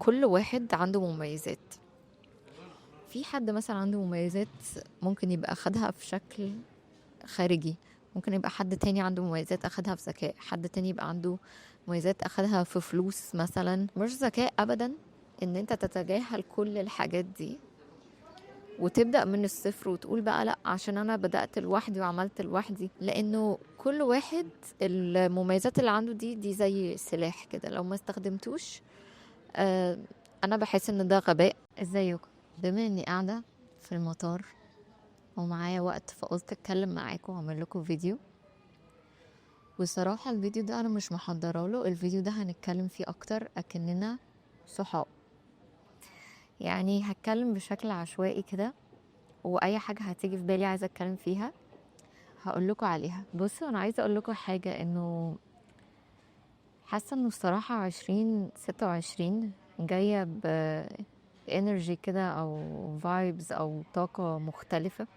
كل واحد عنده مميزات. في حد مثلا عنده مميزات ممكن يبقى أخدها في شكل خارجي، ممكن يبقى حد تاني عنده مميزات أخدها في ذكاء، حد تاني يبقى عنده مميزات أخدها في فلوس مثلا. مش ذكاء أبدا إن أنت تتجاهل كل الحاجات دي وتبدأ من الصفر وتقول بقى لأ عشان أنا بدأت لوحدي وعملت لوحدي، لأنه كل واحد المميزات اللي عنده دي زي سلاح كده، لو ما استخدمتوش أنا بحس إن ده غباء. إزيكم؟ بما إني قاعدة في المطار ومعايا وقت فقلت أتكلم معاكم وأعمل لكم فيديو. والصراحة الفيديو ده أنا مش محضرة له، الفيديو ده هنتكلم فيه أكتر أكننا صحاب، يعني هتكلم بشكل عشوائي كده، وأي حاجة هتيجي في بالي عايزة أتكلم فيها هقول لكم عليها. أنا عايزة أقول لكم حاجة، إنه حاسة إنه الصراحة 2026 جاية ب energy كده أو vibes أو طاقة مختلفة،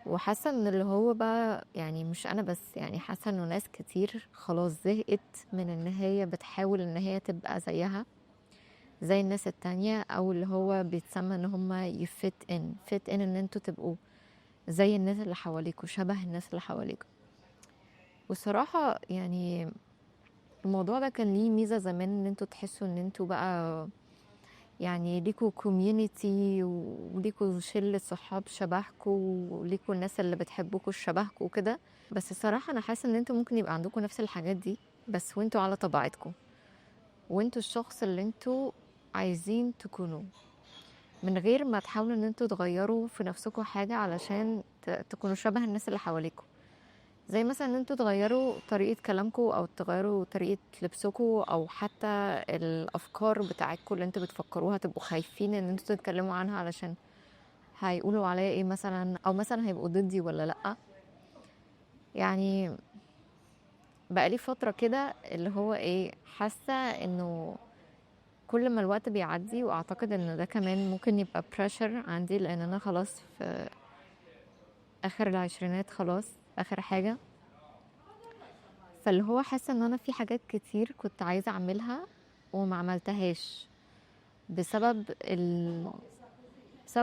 وحاسة إن اللي هو بقى يعني مش أنا بس، يعني حاسة إنه ناس كتير خلاص زهقت من إن هي بتحاول إن هي تبقى زيها زي الناس التانية، أو اللي هو بيتسمى إن هما ي fit in، fit in إن انتوا تبقوا زي الناس اللي حواليكوا، شبه الناس اللي حواليكوا. والصراحة يعني الموضوع ده كان ليه ميزة زمان، إن انتوا تحسوا إن انتوا بقى يعني ليكوا community وليكوا شلة صحاب شبهكوا وليكوا الناس اللي بتحبوكوا شبهكوا وكده. بس الصراحة أنا حاسة إن انتوا ممكن يبقى عندكوا نفس الحاجات دي بس وانتوا على طبيعتكم، وانتوا الشخص اللي انتوا عايزين تكونوه، من غير ما تحاولوا ان انتوا تغيروا في نفسكوا حاجة علشان تكونوا شبه الناس اللي حواليكوا. زي مثلا ان انتوا تغيروا طريقة كلامكوا او تغيروا طريقة لبسكوا او حتى الافكار بتاعتكوا اللي انتوا بتفكروها، تبقوا خايفين ان انتوا تتكلموا عنها علشان هيقولوا عليا ايه مثلا، او مثلا هيبقوا ضدي ولا لا. يعني بقالي فترة كده اللي هو ايه، حاسة انه كل ما الوقت بيعدي، واعتقد ان ده كمان ممكن يبقى pressure عندي لان انا خلاص في اخر العشرينات، خلاص اخر حاجة، فاللي هو حاسة ان انا في حاجات كتير كنت عايزة اعملها وما عملتهاش بسبب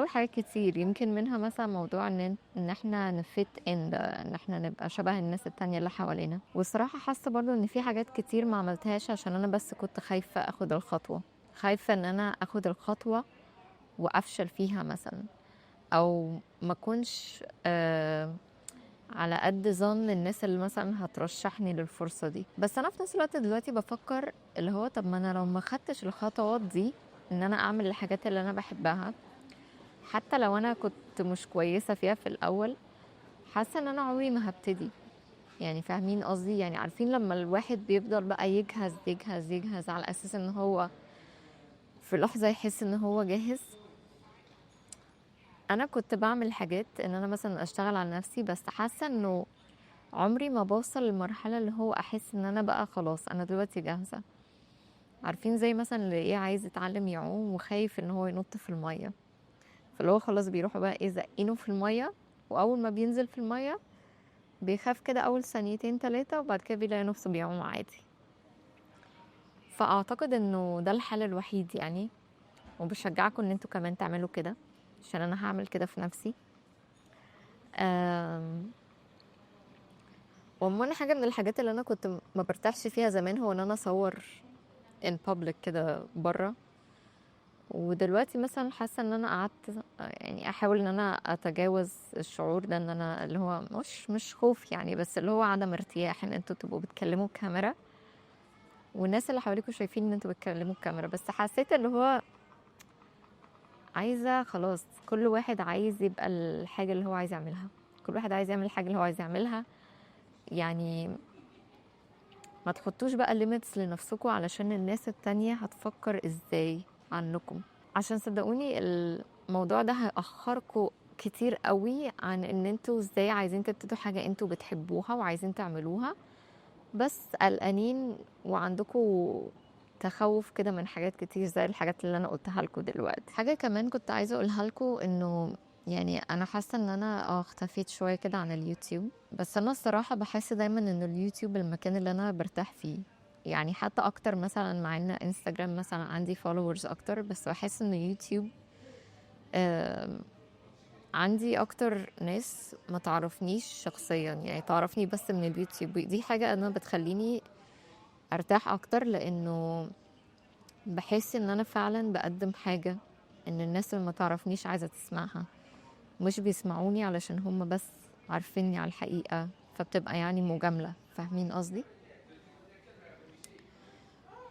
حاجات كتير، يمكن منها مثلا موضوع ان احنا ن fit in ده، ان احنا نبقى شبه الناس التانية اللي حوالينا. والصراحة حاسة برضو ان في حاجات كتير ما عملتهاش عشان انا بس كنت خايفة اخد الخطوة، خايفة ان انا اخد الخطوة وافشل فيها مثلا، او ما اكونش على قد ظن الناس اللي مثلا هترشحني للفرصة دي. بس انا في نفس الوقت دلوقتي بفكر اللي هو طب ما انا لو ما خدتش الخطوات دي ان انا اعمل الحاجات اللي انا بحبها، حتى لو انا كنت مش كويسة فيها في الاول، حاسة ان انا عمري ما هبتدي. يعني فاهمين قصدي؟ يعني عارفين لما الواحد بيفضل بقى يجهز يجهز يجهز على اساس ان هو في لحظة يحس ان هو جاهز. انا كنت بعمل حاجات ان انا مثلا اشتغل على نفسي، بس حاسة انه عمري ما بوصل للمرحلة اللي هو احس ان انا بقى خلاص انا دلوقتي جاهزة. عارفين زي مثلا اللي ايه عايز يتعلم يعوم وخايف ان هو ينط في المية، فاللي هو خلاص بيروحوا بقى ايه زقينه في المية، واول ما بينزل في المية بيخاف كده اول ثانيتين تلاتة، وبعد كده بيلاقي نفسه بيعوم عادي. فاعتقد انه ده الحل الوحيد يعني، وبشجعكم ان انتوا كمان تعملوا كده عشان انا هعمل كده في نفسي. وعموما حاجة من الحاجات اللي انا كنت ما برتاحش فيها زمان هو ان انا اصور in public كده برا، ودلوقتي مثلا حاسة ان انا قعدت يعني احاول ان انا اتجاوز الشعور ده، ان انا اللي هو مش خوف يعني، بس اللي هو عدم ارتياح ان انتوا تبقوا بتكلموا الكاميرا والناس اللي حواليكوا شايفين ان انتوا بتكلموا الكاميرا. بس حسيت اللي هو عايزة خلاص، كل واحد عايز يبقى الحاجة اللي هو عايز يعملها، كل واحد عايز يعمل الحاجة اللي هو عايز يعملها. يعني ما تحطوش بقى limits لنفسكوا علشان الناس التانية هتفكر ازاي عنكم، عشان صدقوني الموضوع ده هيأخركوا كتير قوي عن ان انتوا ازاي عايزين تبتدوا حاجة انتوا بتحبوها وعايزين تعملوها، بس قلقانين وعندكوا تخوف كده من حاجات كتير زي الحاجات اللي انا قلتها لكم دلوقتي. حاجة كمان كنت عايزة اقولها لكم، انه انا حاسة ان انا اختفيت شوية كده عن اليوتيوب، بس انا الصراحة بحس دايما ان اليوتيوب المكان اللي انا برتاح فيه. يعني حتى اكتر مثلا، مع ان انستجرام مثلا عندي followers اكتر، بس بحس ان يوتيوب عندي اكتر ناس ما تعرفنيش شخصيا، يعني تعرفني بس من اليوتيوب. دي حاجة انا بتخليني ارتاح اكتر، لانه بحس ان انا فعلا بقدم حاجة ان الناس اللي ما تعرفنيش عايزة تسمعها، مش بيسمعوني علشان هم بس عارفيني على الحقيقة، فبتبقى يعني مجاملة. فاهمين قصدي؟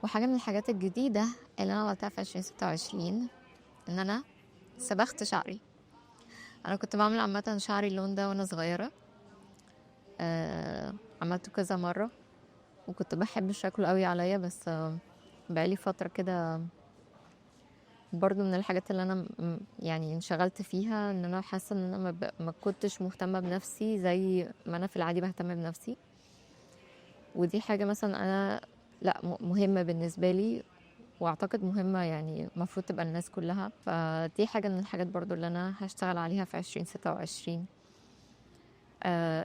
وحاجة من الحاجات الجديدة اللي أنا عملتها في 2026 إن أنا صبغت شعري. أنا كنت بعمل عامة شعري اللون ده وأنا صغيرة، عملته كذا مرة وكنت بحب شكله قوي عليا، بس بقالي فترة كده برضو من الحاجات اللي أنا يعني انشغلت فيها إن أنا حاسة إن أنا ما كنتش مهتمة بنفسي زي ما أنا في العادي بهتم بنفسي، ودي حاجة مثلا أنا لا مهمة بالنسبة لي، وأعتقد مهمة يعني المفروض تبقى الناس كلها. فدي حاجة من الحاجات برضو اللي أنا هشتغل عليها في 2026،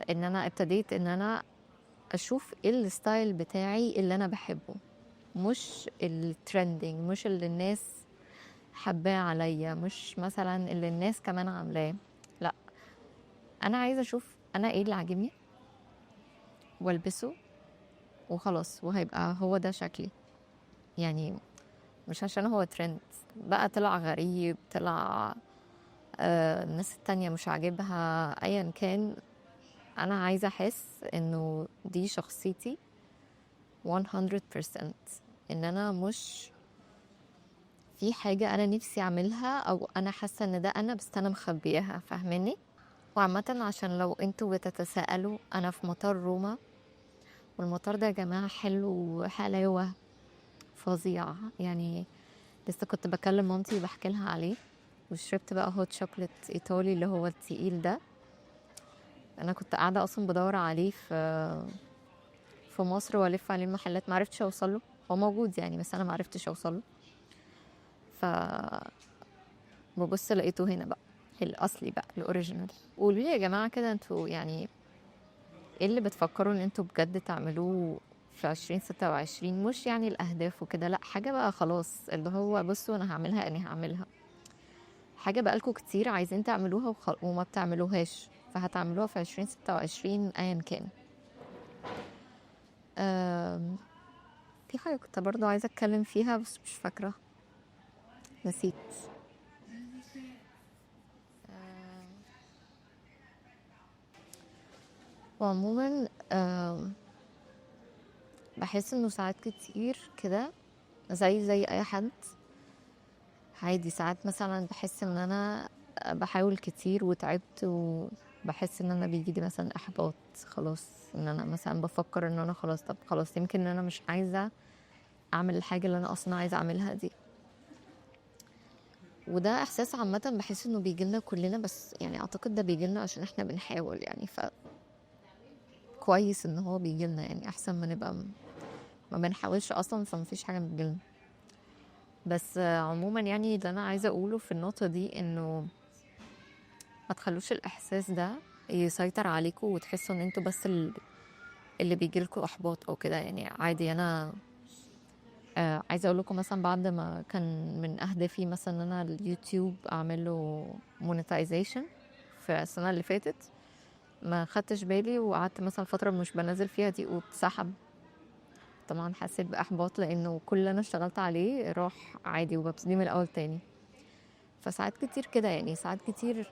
إن أنا ابتديت إن أنا أشوف إيه ال style بتاعي اللي أنا بحبه، مش ال trending، مش اللي الناس حباه عليا، مش مثلا اللي الناس كمان عاملاه، لا أنا عايزة أشوف أنا إيه اللي عاجبني والبسه وخلاص، وهيبقى هو ده شكلي. يعني مش عشان هو ترند بقى طلع غريب، طلع الناس التانية مش عاجبها، أيا كان، أنا عايزة أحس إنه دي شخصيتي 100%، إن أنا مش في حاجة أنا نفسي أعملها أو أنا حاسة إن ده أنا، بس أنا مخبياها. فاهماني؟ وعامة عشان لو أنتوا بتتساءلوا، أنا في مطار روما، والمطار ده يا جماعة حلو وحلاوة فظيعة. يعني لسه كنت بكلم مامتي وبحكي لها عليه، وشربت بقى hot chocolate إيطالي اللي هو التقيل ده. أنا كنت قاعدة أصلا بدور عليه في مصر والف عليه المحلات، معرفتش أوصله. هو موجود يعني، بس أنا معرفتش أوصله. ف ببص لقيته هنا بقى، الأصلي بقى، ال original. قولوا لي يا جماعة كده، انتوا يعني ايه اللي بتفكروا ان انتوا بجد تعملوه في 2026؟ مش يعني الأهداف وكده، لأ، حاجة بقى خلاص اللي هو بصوا أنا هعملها، أنا هعملها. حاجة بقالكوا كتير عايزين تعملوها وما بتعملوهاش، فهتعملوها في 2026 أيا كان. في حاجة كنت برضو عايزة أتكلم فيها بس مش فاكرة، نسيت. وعموما بحس إنه ساعات كتير كده زي أي حد عادي، ساعات مثلا بحس إن أنا بحاول كتير وتعبت، وبحس إن أنا بيجيلي مثلا إحباط خلاص، إن أنا مثلا بفكر إن أنا خلاص، طب خلاص يمكن إن أنا مش عايزة أعمل الحاجة اللي أنا أصلا عايزة أعملها دي. وده إحساس عامة بحس إنه بيجيلنا كلنا، بس يعني أعتقد ده بيجيلنا عشان إحنا بنحاول يعني، ف كويس إن هو بيجيلنا يعني، أحسن ما نبقى ما بنحاولش أصلا فمفيش حاجة بتجيلنا. بس عموما يعني اللي أنا عايزة أقوله في النقطة دي إنه ما تخلوش الإحساس ده يسيطر عليكم وتحسوا إن أنتوا بس اللي بيجيلكوا إحباط أو كده. يعني عادي، أنا عايزة أقول لكم مثلا بعد ما كان من أهدافي مثلا إن أنا اليوتيوب أعمل له monetization في السنة اللي فاتت، ما خدتش بالي وقعدت مثلا فترة مش بنزل فيها دي واتسحب. طبعا حسيت بإحباط لأنه كل اللي أنا اشتغلت عليه راح عادي وببتدي من الأول تاني. فساعات كتير كده يعني، ساعات كتير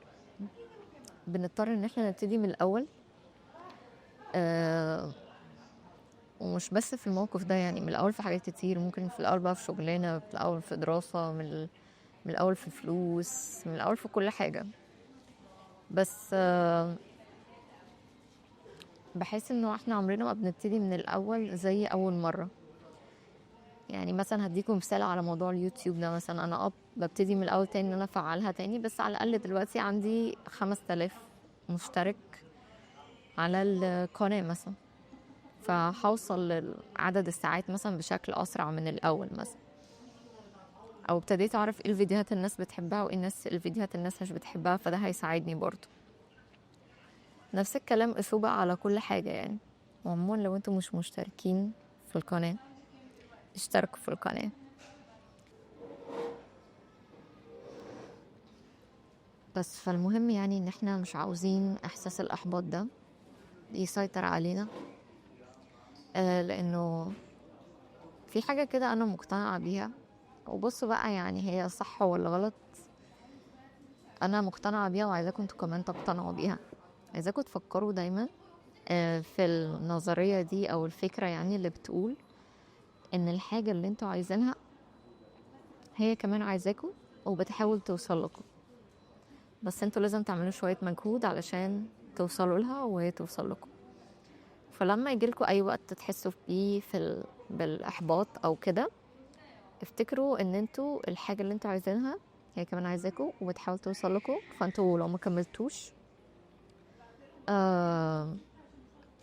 بنضطر إن احنا نبتدي من الأول، ومش بس في الموقف ده يعني، من الأول في حاجات كتير، ممكن في الأول بقى في شغلانة، في الأول في دراسة، من الأول في فلوس، من الأول في كل حاجة. بس بحس إنه إحنا عمرنا ما بنبتدي من الأول زي أول مرة. يعني مثلا هديكم مثال على موضوع اليوتيوب ده، مثلا أنا ببتدي من الأول تاني إن أنا أفعلها تاني، بس على الأقل دلوقتي عندي 5000 مشترك على القناة مثلا، فهوصل لعدد الساعات مثلا بشكل أسرع من الأول مثلا، أو ابتديت أعرف إيه الفيديوهات الناس بتحبها وإيه الفيديوهات الناس مش بتحبها، فده هيساعدني برضو. نفس الكلام قيسوه بقى على كل حاجة يعني. وعموما لو انتوا مش مشتركين في القناة اشتركوا في القناة. بس فالمهم يعني ان احنا مش عاوزين احساس الاحباط ده يسيطر علينا، لانه في حاجة كده انا مقتنعة بيها، وبصوا بقى يعني هي صح ولا غلط، انا مقتنعة بيها وعايزاكم انتوا كمان تقتنعوا بيها. عايزاكم تفكروا دايما في النظرية دي او الفكرة يعني اللي بتقول ان الحاجة اللي انتوا عايزينها هي كمان عايزاكم وبتحاول توصل لكم، بس انتوا لازم تعملوا شوية مجهود علشان توصلوا لها وهي توصل لكم. فلما يجيلكوا اي وقت تحسوا فيه بالاحباط او كده، افتكروا ان انتوا الحاجة اللي انتوا عايزينها هي كمان عايزاكوا وبتحاول توصل لكم، فانتوا لو ما كملتوش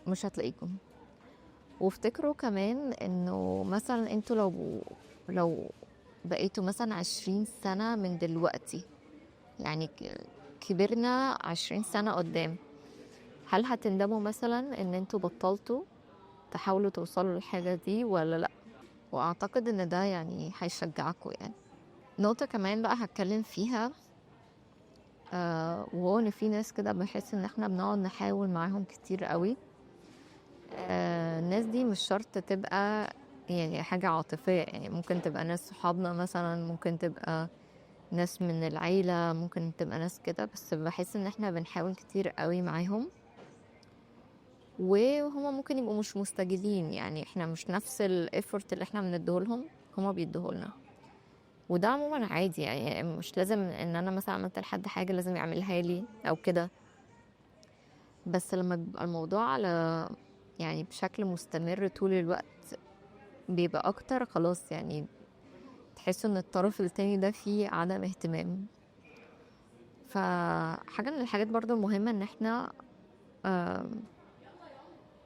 مش هتلاقيكم. وافتكروا كمان انه مثلا انتوا لو بقيتوا مثلا 20 سنة من دلوقتي، يعني كبرنا 20 سنة قدام، هل هتندموا مثلا ان انتوا بطلتوا تحاولوا توصلوا للحاجة دي ولا لا؟ واعتقد ان ده يعني هيشجعكم. يعني نقطة كمان بقى هتكلم فيها، وهو ان في ناس كده بحس ان احنا بنقعد نحاول معاهم كتير قوي. الناس دي مش شرط تبقى يعني حاجة عاطفية، يعني ممكن تبقى ناس صحابنا مثلا، ممكن تبقى ناس من العيلة، ممكن تبقى ناس كده، بس بحس ان احنا بنحاول كتير قوي معاهم وهما ممكن يبقوا مش مستجيبين، يعني احنا مش نفس ال effort اللي احنا بنديهولهم هما بيديهولنا، وده عموما عادي. يعني مش لازم ان انا مثلا عملت لحد حاجة لازم يعملها لي او كده، بس لما بيبقى الموضوع على يعني بشكل مستمر طول الوقت بيبقى اكتر خلاص، يعني تحسوا ان الطرف التاني ده فيه عدم اهتمام. فحاجة من الحاجات برضو المهمة ان احنا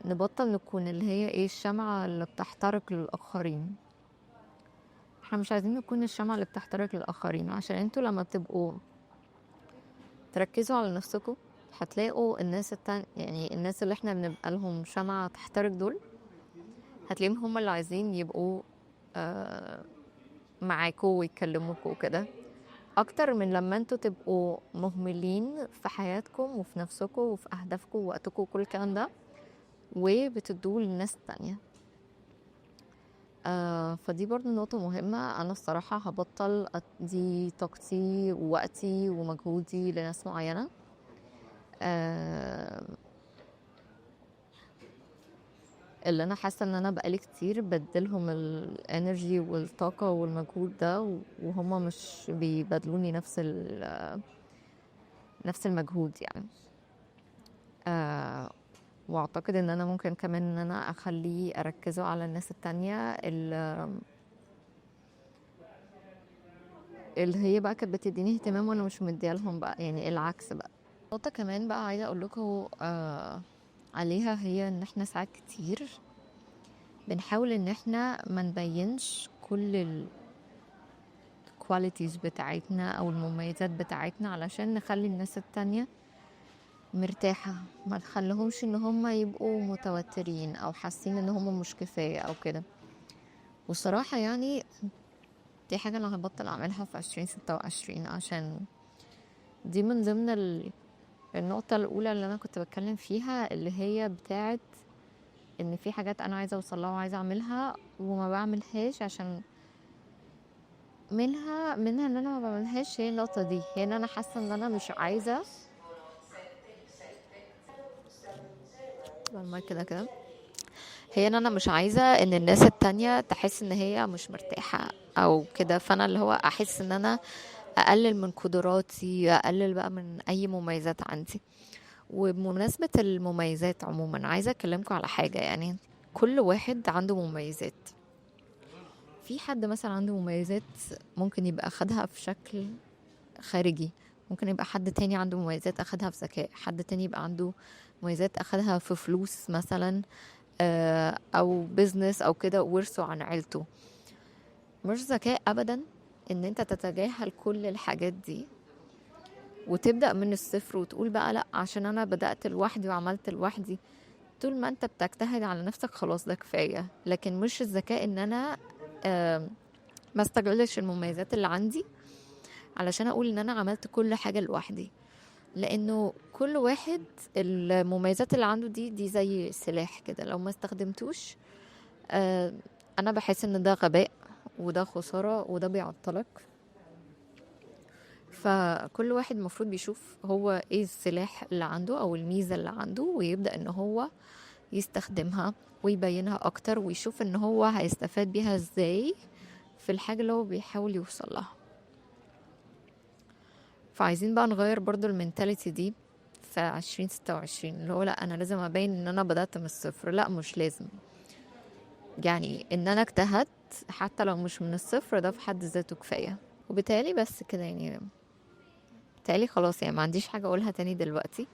نبطل نكون اللي هي ايه الشمعة اللي بتحترق للآخرين. احنا مش عايزين نكون الشمعة اللي بتحترق للآخرين، عشان انتوا لما بتبقوا تركزوا على نفسكم هتلاقوا الناس التانية، يعني الناس اللي احنا بنبقى لهم شمعة تحترق دول هتلاقيهم هم اللي عايزين يبقوا معاكوا ويكلموكوا وكده، اكتر من لما انتوا تبقوا مهملين في حياتكم وفي نفسكم وفي اهدافكم ووقتكم وكل الكلام ده وبتدوه للناس التانية. فدي برضو نقطة مهمة. أنا الصراحة هبطل أدي طاقتي ووقتي ومجهودي لناس معينة، اللي أنا حاسة إن أنا بقالي كتير بدلهم الانرجي والطاقة والمجهود ده، وهما مش بيبادلوني نفس المجهود يعني. واعتقد ان انا ممكن كمان ان انا اخليه اركزه على الناس التانية اللي هي بقى كانت بتديني اهتمام وانا مش مديها لهم بقى، يعني العكس بقى. نقطة كمان بقى عايزة اقول لكم عليها، هي ان احنا ساعات كتير بنحاول ان احنا ما نبينش كل ال qualities بتاعتنا او المميزات بتاعتنا علشان نخلي الناس التانية مرتاحة، ما نخليهمش ان هم يبقوا متوترين او حاسين ان هم مش كفاية او كده. والصراحة يعني دي حاجة انا هبطل اعملها في 2026، عشان دي من ضمن النقطة الاولى اللي انا كنت بتكلم فيها، اللي هي بتاعت ان في حاجات انا عايزة اوصلها وعايزة اعملها وما بعملهاش، عشان منها ان انا ما بعملهاش هي النقطة دي، هي ان انا حاسة ان انا مش عايزة المايك كده كده، هي ان انا مش عايزة ان الناس التانية تحس ان هي مش مرتاحة او كده، فانا اللي هو احس ان انا اقلل من قدراتي، اقلل بقى من اي مميزات عندي. وبمناسبة المميزات عموما عايزة اكلمكم على حاجة، يعني كل واحد عنده مميزات. في حد مثلا عنده مميزات ممكن يبقى اخدها في شكل خارجي، ممكن يبقى حد تاني عنده مميزات اخدها في ذكاء، حد تاني يبقى عنده مميزات اخدها في فلوس مثلا، او بيزنس او كده ورثه عن عيلته. مش ذكاء ابدا ان انت تتجاهل كل الحاجات دي وتبدأ من الصفر وتقول بقى لا عشان انا بدأت لوحدي وعملت لوحدي. طول ما انت بتجتهد على نفسك خلاص ده كفاية، لكن مش الذكاء ان انا ما استغلش المميزات اللي عندي علشان اقول ان انا عملت كل حاجة لوحدي، لانه كل واحد المميزات اللي عنده دي زي سلاح كده، لو ما استخدمتوش انا بحس ان ده غباء وده خسارة وده بيعطلك. فكل واحد المفروض بيشوف هو ايه السلاح اللي عنده او الميزة اللي عنده، ويبدأ ان هو يستخدمها ويبينها اكتر، ويشوف ان هو هيستفاد بيها ازاي في الحاجة اللي هو بيحاول يوصل لها. فعايزين بقى نغير برضو ال mentality دي في 2026، اللي هو لا انا لازم ابين ان انا بدأت من الصفر. لا مش لازم، يعني ان انا اجتهدت حتى لو مش من الصفر ده في حد ذاته كفاية. وبالتالي بس كده، يعني بالتالي خلاص، يعني ما عنديش حاجة اقولها تاني دلوقتي.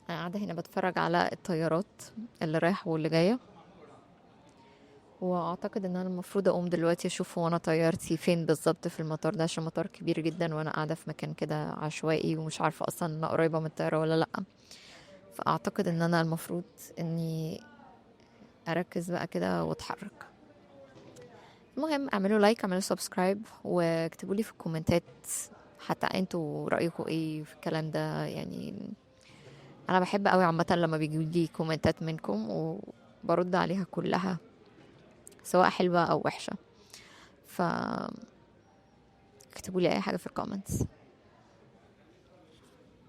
انا قاعدة هنا بتفرج على الطيارات اللي رايحة واللي جاية، واعتقد ان انا المفروض اقوم دلوقتي اشوف هو انا طيارتي فين بالظبط في المطار ده، عشان مطار كبير جدا وانا قاعدة في مكان كده عشوائي ومش عارفة اصلا انا قريبة من الطيارة ولا لا. فاعتقد ان انا المفروض اني اركز بقى كده واتحرك. المهم اعملوا like، اعملوا subscribe، واكتبوا لي في الكومنتات حتى انتوا رايكم ايه في الكلام ده. يعني انا بحب قوي عامه لما بيجي لي كومنتات منكم وبرد عليها كلها، سواء حلوه او وحشه. ف اكتبوا لي اي حاجه في ال comments.